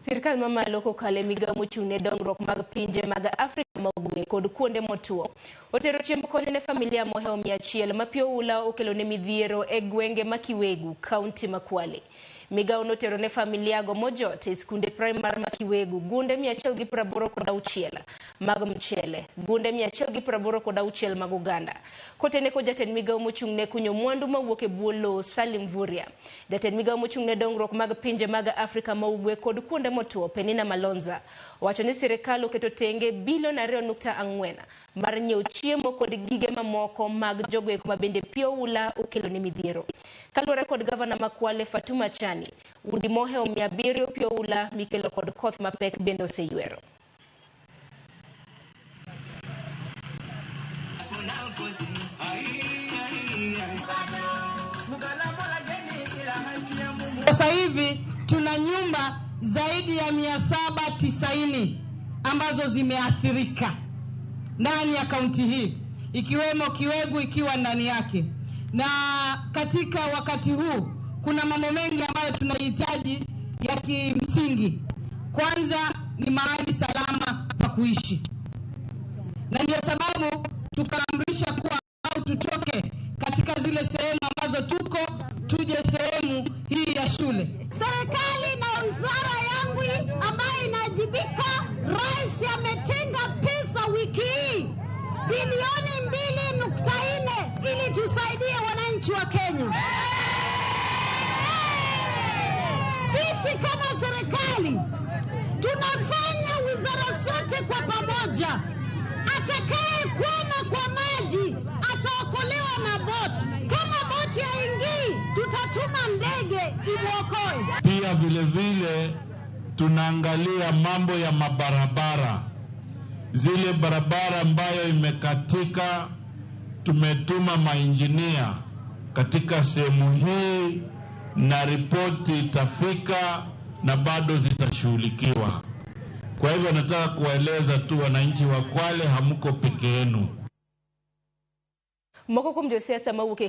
Sirkal mamalo kokalo e migao mochung' ne dongruok mag pinje mag Afrika ma Ugwe kod kuonde motuo otero chiemb kony ne familia mohewo 100 ma pi oula okelo ne midhiero e gwenge ma Kiwegu, kaunti ma Kwale. Migao notero ne familiago mojot e skunde primar ma Kiwegu gunde 186 mag mchele, gunde 186 mag oganda. Kotene kod jatend migao mochung' ne kunyo mwandu mawuok e bwo lowo Salim Mvurya. Jatend migao mochung' ne dongruok mag pinje mag Afrika ma Ugwe kod kuonde motuo Penina Malonza owacho ni sirikal oketo tenge bilion 2.4 mar nyiewo chiemo kod gige mamoko mag jogoeko ma bende pi oula okelo ne midhiero. Kaluwore kod gavana ma Kwale Fatuma Chani, udi mohewo 700 pi oula mikelo kod koth mapek bende oseywero. Sasa hivi tuna nyumba zaidi ya 790 ambazo zimeathirika ndani ya kaunti hii ikiwemo Kiwegu ikiwa ndani yake. Na katika wakati huu kuna mambo mengi ambayo tunahitaji ya kimsingi. Kwanza ni mahali salama pa kuishi, na ndio sababu tukaamrisha kuwa au tutoke katika zile sehemu ambazo tuko tuje sehemu hii ya shule. Serikali na wizara yangu ambayo inajibika, rais ametenga pesa wiki hii bilioni 2.4 ili tusaidie wananchi wa Kenya. Sisi kama serikali tunafanya wizara zote kwa pamoja. Atakaye kwama kwa maji ataokolewa na boti. Kama boti haingii, tutatuma ndege imuokoe. Pia vile vile tunaangalia mambo ya mabarabara, zile barabara ambayo imekatika, tumetuma mainjinia katika sehemu hii na ripoti itafika na bado zitashughulikiwa. Kwa hivyo nataka kuwaeleza tu wananchi wa Kwale, hamko peke yenu. Moko kuom josiasa mawuok e